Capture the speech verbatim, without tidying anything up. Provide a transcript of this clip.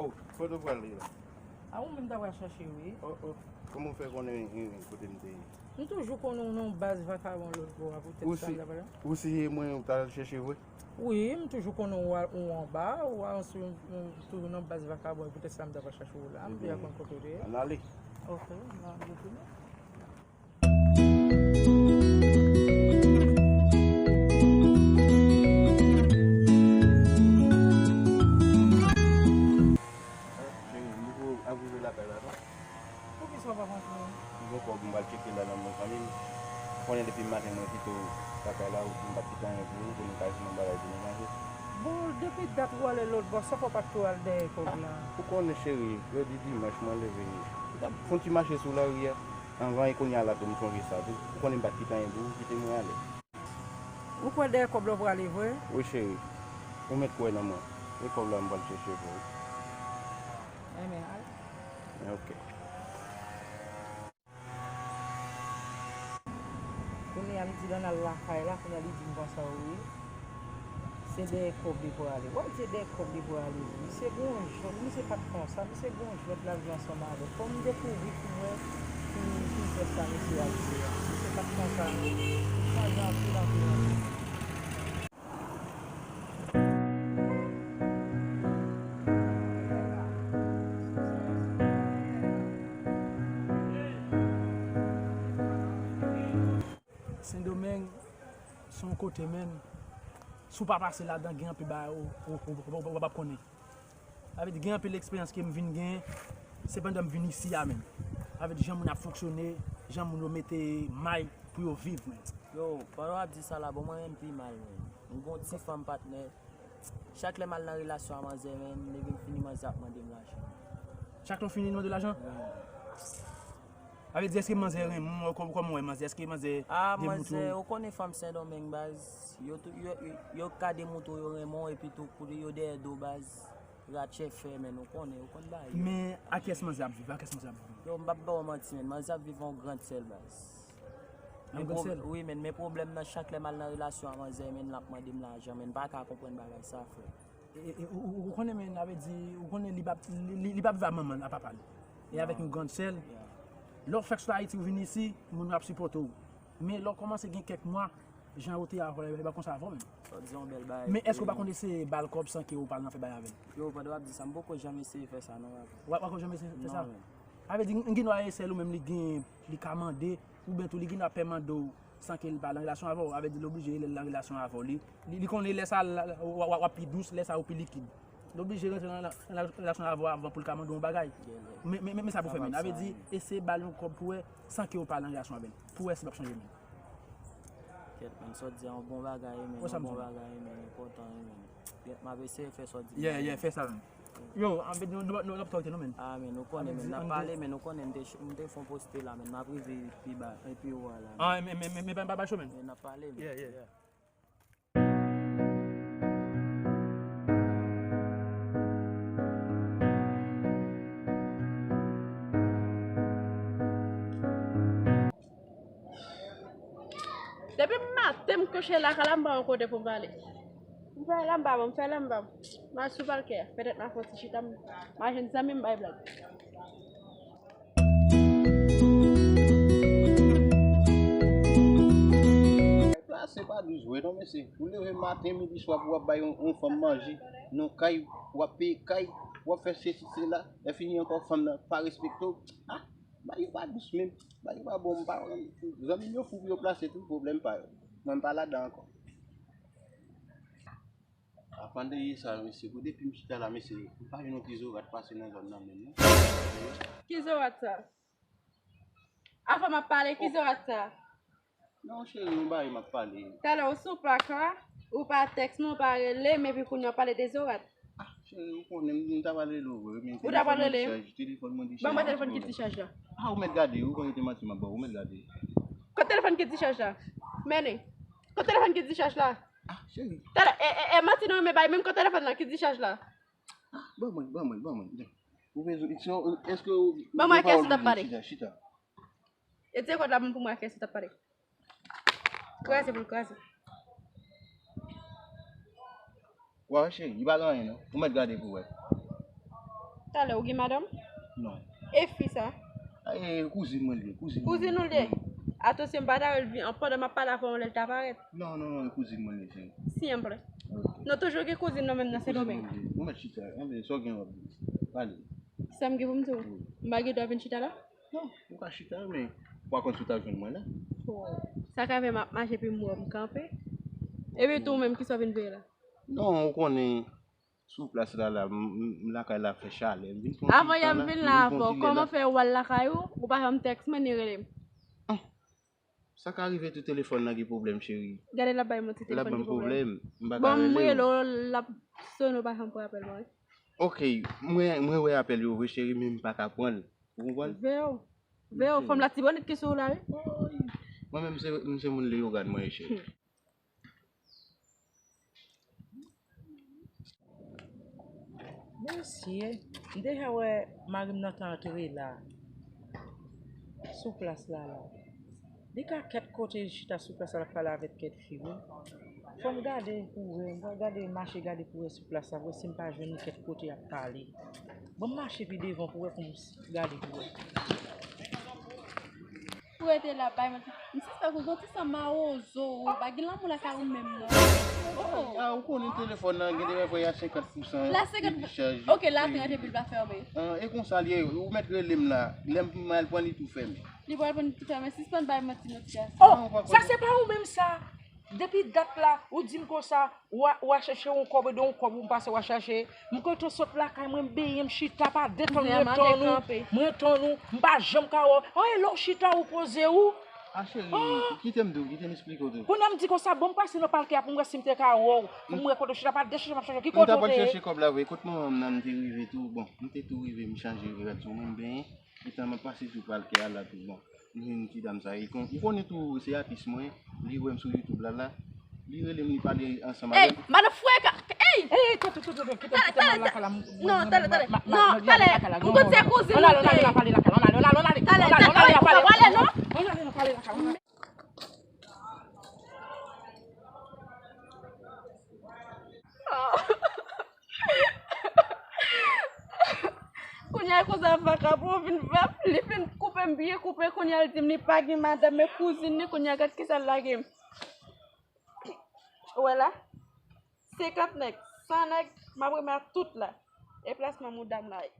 Oh, kote w prale la? A, ou menm ta pral chache, wi. Oh, oh. Kòman w fè konnen, eh, kote m te ye? M toujou konnen w nan yon baz vakabon lòt bò a, poutèt sa m ta pral. Ou si, ou si mwen ou t al chèche vre? Wi, m toujou konnen w al, ou anba, ou al sou, ou toujou nan baz vakabon, poutèt sa m ta pral chache w la. M te konn kote w te ye. Ann ale. Ok, m ap retounen. Cheri, m poko ap rive lakay la non. Poukisa w p ap rantre? M gen kòb m pral tcheke la nan men zanmi m. Ou konnen depi maten mwen kite w lakay la, m pa t kite anyen pou ou, pou nou ka jwenn yon bagay pou nou manje. Bon, depi dat ou ale lòt bò, sa fè w pa t tou al dèyè kòb la? Ou konnen cheri, jodi dimanch mwen leve, m t ap fè yon ti mache sou lari a. Anvan e kounye a la tou m sonje sa tou. Ou konnen m pa t kite anyen pou ou, kite mwen ale. Ou kwè dèyè kòb la w prale vre? Wi cheri, ou mèt kwè nan mwen. E kòb la m pral chèche pou ou. Enben al. Ok. Kounye a m di l ann al lakay la, kounye a li di m konsa wi. Se dèyè kòb li prale. W ap di se dèyè kòb li prale wi. Misye gon jwèt, misye pa t konsa, misye gon jwèt l ap jwe ansanm avèk. Fò m dekouvri pou m wè ki, ki jwèt sa misye ap jwe a. Misye pa t konsa non. Li chanje anpil, anpil, anpil. Sendomeng se yon kote, menn, si w pa pase ladan, gen anpil bagay ou, ou, ou, ou, ou p ap konnen. Sa vle di, gen anpil eksperyans ke m vin gen, se pandan m vin isi a menm. Sa vle di, jan moun ap fonksyone, jan moun yo mete may pou yo viv menm. Yo, pandan w ap di sa la, bon, mwen menm pi mal menm. M gon ti fanm patnè. Chak lè m al nan relasyon a manzè menm, lè vin fini manzè ap mande m lajan. Chak lè w fini mande lajan? Wi. Sa vle di, èske manzè renmen w? Kò-, kòman w wè manzè? Èske manzè demoute w? A, manzè, ou konnen fanm Sendomeng, baz. Yo tou, yo, yo, yo ka demoute w, yo renmen w, epi tou, kou yo dèyè do, baz. Ratchè fè, menn, ou konnen, ou konn bagay yo. Men, a kiyès manzè ap viv? A kiyès manzè ap viv? Yo, m p ap ba w manti, menn. Manzè ap viv yon gran sèl, baz. Yon gran sèl? Wi, menn, men pwoblèm nan, chak lè m al nan relasyon a manzè, menn, l ap mande m lajan, menn, m pa ka konprann bagay sa, frè. E, e, ou, ou, ou konnen, men, sa vle di, ou konnen li p ap, li, li, li p ap viv ak manman l, ak papa l. E avèk yon gran sèl. Lè w fèk sot Ayiti, ou vin isi, moun yo ap sipòte w. Men lè w kòmanse gen kèk mwa, jan yo te avè w, e pa konsa avè w menm. Sa w di yon bèl bagay. Men èske w pa konn eseye ba l kòb san ke w pa nan fè bagay avè l? Yo, pandan w ap di sa, m poko janm eseye fè sa, non, papa. W pa, w pa janm eseye fè sa? Non, menn. Sa vle di, gen dwa e sèl ou menm li gen, li ka mande, oubyen tou li gen dwa pè mande w san ke l pa nan relasyon avè w. Sa vle di, l oblije rele l nan relasyon avè w. Li, li, li konnen lè sa, l, w, w, w ap pi dous, lè sa ou pi likid. L oblije rantre nan, nan, nan relasyon avè w avan pou l ka mande w yon bagay. Men, men, men, men sa pou fè, menn. Sa vle di, eseye ba l yon kòb pou wè, san ke w pa nan relasyon avè l. Pou wè si l p ap chanje, menn. Kèt, menn, sa w di a yon bon bagay, menn, yon bon bagay, menn, enpòtan, menn. Kèt, m ap eseye fè sa w di a. Yeah, yeah, fè sa, menn. Yo, anben, nou, nou, nou, nou ap tòlke nou, menn. A, menn, ou konnen, menn, n ap pale, menn, ou konnen, m te, m te fè yon poste la, menn, m ap rive pi ba, pi wo a la. A, men, men, men, men, pa, pa, pa cho, menn. Menn, n ap pale, menn. Yeah, yeah. Depi maten m kouche lakay la, m pa wè kote pou m prale. M fè la m pa bon, m fè la m pa bon. M al sou palkè a, petèt m a fè yon ti chita, m a jwenn zanmi m bay blag. Plase pa dous vre non mesye. Ou leve maten, midi, swa pou w ap bay yon, yon fanm manje nan kay, w ap peye kay, w ap fè sesi sela, lè fini ankò fanm nan pa respekte w. Ah, bagay yo pa dous menm. Bagay yo pa bon, m pa, zanmi m yo fou pou yo plase tout pwoblèm pa yo. Mwen m pa ladan ankò. Avan de ye sa, mesye, pou depi m chita la, mesye, m pa jwenn yon ti zorat pase nan zòn nan menm, non. Ki zorat sa? Avan m ap pale, ki zorat sa? Non, cheri, yon bagay m ap pale. Talè ou sou plak la, ou pa tèks mwen, ou pa rele m, epi kounye a w pale de zorat. Ah, cheri, ou konnen m, m ta pral rele w vre, men telefòn mwen dichaj, telefòn mwen dichaj. Ban mwen telefòn ki dichaj la. Ah, ou mèt gade, ou konnen te manti m ap ba w, ou mèt gade. Kot telefòn ki dichaj la? Mennen. Kot telefòn ki dichaj la? Ah, cheri. Talè, e, e, e, manti nou renmen bay, menm kot telefòn nan ki dichaj la? Ah, ban mwen, ban mwen, ban mwen. Ou bezwen, èske ou... Ban mwen kès ou t ap pale. Chita, chita. E tire kòd la ban m pou mwen kès ou t ap pale. Kraze pou l kraze. Wa wè cheri, li pa gen anyen non. Ou mèt gade pou wè. Talè, ou gen madanm? Non. E fi sa? E kouzin mwen li ye, kouzin mwen. Kouzin ou li ye? Atansyon, m pa ta wè l vin, pandan m ap pale avè w, lè l ta parèt. Non, non, non, e kouzin mwen li ye, cheri. Silvouplè. Non, toujou gen kouzin nan menm nan Sendomeng. Ou mèt chita, anben, sa w gen w ap di. Pale. Sa m gen pou m di w? M pa gen dwa vin chita la? Non, ou ka chita, men ou pa konn si w t ap jwenn mwen la. Sa ka fè m ap mache epi m wè w m kanpe. Epi tou, ou menm, kisa w vin veye la? Non, ou konnen, sou plas la, la, m, m, m lakay la fè chalè. M vin pran ti tan la, m vin pran ti lè la. Avan yè m vin la avè w, kòman fè w al lakay ou, ou pa janm tèks mwen ni rele m? Sa ka rive tou, telefòn nan gen pwoblèm, cheri. Gade l ap bay manti, telefòn gen pwoblèm. Bon, m rele w, l ap sonnen, ou pa janm pran apèl mwen. Ok, mwen, mwen wè apèl yo vre, cheri, men m pa ka pran l. Ou konprann? Veye w. Veye w, fanm Latibonit ki sou ou la, wi. Mwen menm, se, m se moun Leyogàn, mwen ye, cheri. Mesye, m deja wè mari m nan te antre la, sou plas la la. Li ka kèk kote chita sou plas la, l ap pale avèk kèk fi, wi. Fò m gade pou wè, m pral gade, mache gade pou wè sou plas la, pou wè si m pa jwenn li kèk kote y ap pale. Bon, m mache pi devan pou wè, pou m s-, gade pou wè. Ou rete la bay manti. M sispèk ou gon ti san mawozo, ou pa gen lanmou lakay ou menm non. Oh. Ah, ou konnen telefòn nan gen de fwa y a senkant pousan. La senkant. Li chanje. Ok, la trant epi l pa fèmen. Ah, e konsa l ye, ou mèt rele m la. Lè m al pran li tou fèmen. Li pral pran li tou fèmen. Sispann bay manti non ti gason. Oh, sa se pa ou menm sa. Depi dat la, ou di m konsa, w a, w a chèche yon kòb, e de yon kòb ou m pase w a chèche. M kote w sot lakay mwen, m benyen, m chita, pa de tan mwen tann ou, mwen tann ou, m pa janm ka wè w. An, e lè w chita, ou poze ou. A cheri, kite m di w, kite m esplike w tou. Kounye a m di konsa, bon, m pase nan palke a pou m wè si m te ka wè w, pou m wè kote w chita, pa de chèche m ap chèche, ki kote w te ye? M t ap al chèche kòb la vre, kot manman m nan m te rive tou, bon, m te tou rive, m chanje rad sou mwen, m benyen. Etan m ap pase sou palke a la tou, bon, m jwenn ti dam sa, e kon, ou konnen tou, se atis mwen, li wè m sou YouTube la, la, li rele m, li pale ansanm avè m. Ey, madan Freka, ey! Ey, ey, tande, tande, tande, kite m, kite m al lakay la, m, non, tande, tande, non, tande, ou konn se kouzin nou te ye. Ann ale, ann ale, ann ale, ann ale, ann ale, ann ale, ann ale, non. Ann ale, ann ale, ann ale. Kounye a, koze a vakabon vin, li fin koupe m byen koupe, kounye a, li di m li pa gen madanm, men kouzin li, kounye a, gad kisa l lage m. Ou wè la? Senkant nèg, san nèg, m ap remèt tout la. E plasman mouda m la ye.